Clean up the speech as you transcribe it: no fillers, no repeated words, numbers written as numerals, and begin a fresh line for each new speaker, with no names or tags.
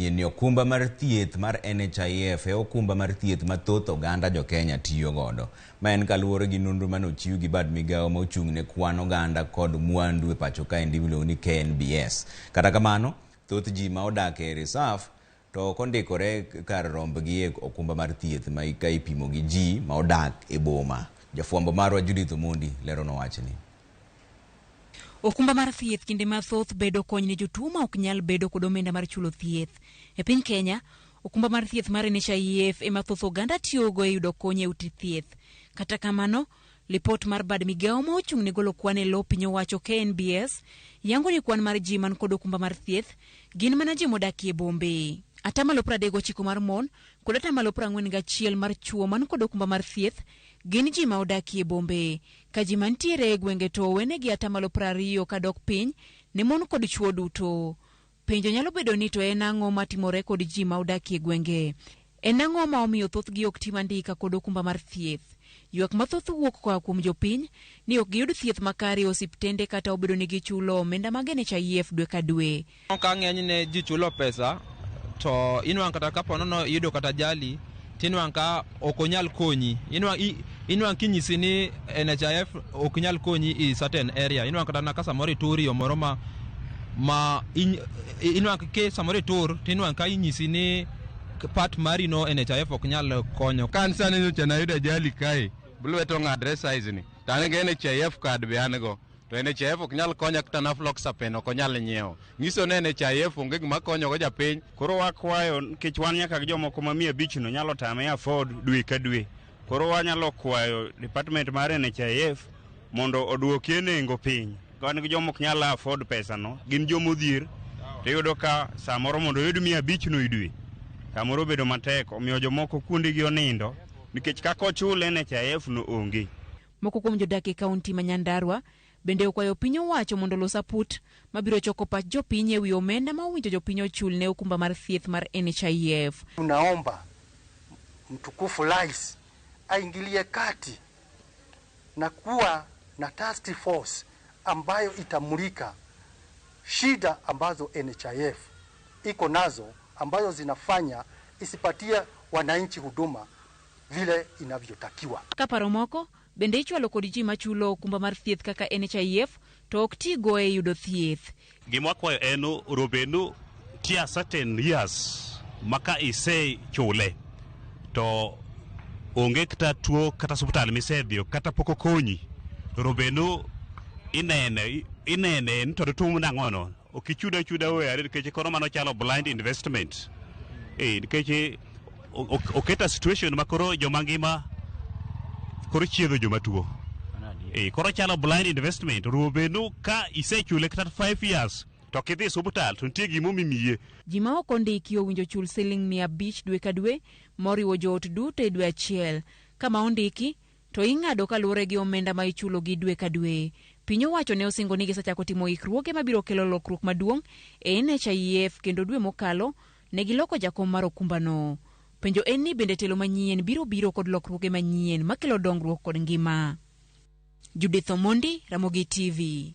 manyien ni okumba mar thieth mar NHIF e okumba mar thieth ma thoth oganda jo Kenya tiyo godo. Ma en kaluwore gi nonro mane ochiw gi bad migawo ma ochung' ne kwan oganda kod mwandu e pacho kaendi miluongo ni KNBS. Kata kamano, thoth ji ma odak e risaf to ok ondikore kar rombgi e okumba mar thieth ma ka ipimo gi ji ma odak e boma. Jafwambo marwa Judith Omondi leronwa wachni.
Okumba mar thieth kinde mathoth bedo kony ne jotuo ma ok nyal bedo kod omenda mar chulo thieth. E piny Kenya, okumba mar thieth mar NHIF ema thoth oganda tiyogo e yudo kony e ute thieth. Kata kamano, lipot mar bad migawo ma ochung' ne golo kwan e lo piny owacho KNBS yango ni kwan mar ji man kod okumba mar thieth gin mana ji modakie bombe. Atamalo 39 mar mon kod atamalo 41 mar chuo man kod okumba mar thieth gin ji ma odakie bombe. Ka ji mantiere e gwenge to owenegi atamalo 20 kadok piny ne mon kod chuo duto. Penjo nyalo bedo ni to en ang'o matimore kod ji ma odakie gwenge? En ang'o ma omiyo thothgi ok tim andika kod okumba mar thieth? Ywak mathoth wuok koa kuom jopiny ni ok giyud thieth makare e osiptende kata obedo ni gichulo omenda mag NHIF dwe ka dwe.
Ka ng'enyne ji chulo pesa to inwang' kata kapo nono iyudo kata ajali tinwang' ka ok onyal konyi. Inwang' kinyisi ni NHIF ok nyal konyi i certain area. Inwang' kata na ka samoro itur yo moro ma inwang' ki samoro itur tinwang' ka inyisi ni part mari no NHIF ok nyal konyo.
Ka an sani nyocha nayudo ajali kae, lweta ong'adre size ni, to an gi NHIF card be an go. To NHIF ok nyal konya kata naproxen ok onyal nyiewo. Nyiso ni NHIF onge gima konyogo japiny.
Koro wakwayo nikech wan nyaka gi jomoko ma 500 no nyalo tame afford dwe ka dwe. Koro wanyalo kwayo department mar NHIF mondo oduokie nengo piny. Wan gi joma ok nyal afford pesa no, gin jomodhier. Tiyudo ka samoro mondo oyud 500 no e dwe, samoro obedo matek. Omiyo jomoko kuondegi onindo nikech kaka ochul NHIF no onge.
Moko kuom jodak e kaunti ma Nyandarua bende okwayo piny owacho mondo olos aput mabiro choko pach jopiny e wi omenda ma owinjo jopiny ochul ne okumba mar thieth mar NHIF.
Tunaomba mtukufu rais aingilie kati na kuwa na task force ambayo itamulika shida ambazo NHIF iko nazo ambazo zinafanya isipatie wananchi huduma vile inavyotakiwa.
Ka paro moko bende ichwalo kod ji machulo okumba mar thieth kaka NHIF to ok tigo e yudo thieth.
Gima wakwayo en robenu tia certain years maka isechule to onge kata tuo kata osiptal misedhiyo kata pok okonyi to robenu inene ni to tuo nang'ono ok ichud achuda were nikech koro mano chalo blind investment nikech oketa situation ma koro joma ngima koro chiedho joma tuo koro chalo blind investment robenu ka isechule kata 5 years to kidhi osiptal to nitie gimomimiye.
Ji ma ok ondiki owinjo chul siling 500 dwe ka dwe moriwo joot duto e dwe achiel. Kama ondiki to ing'ado kaluwore gi omenda ma ichulo gi dwe ka dwe. Piny owacho ne osingo ni gisechako timo ikruoge mabiro kelo lokruok maduong' e NHIF kendo dwe mokalo ne giloko jakom mar okumbano. Penjo en ni bende telo manyien biro biro kod lokruoge manyien makelo dongruok kod ngima. Judith Omondi, Ramogi TV.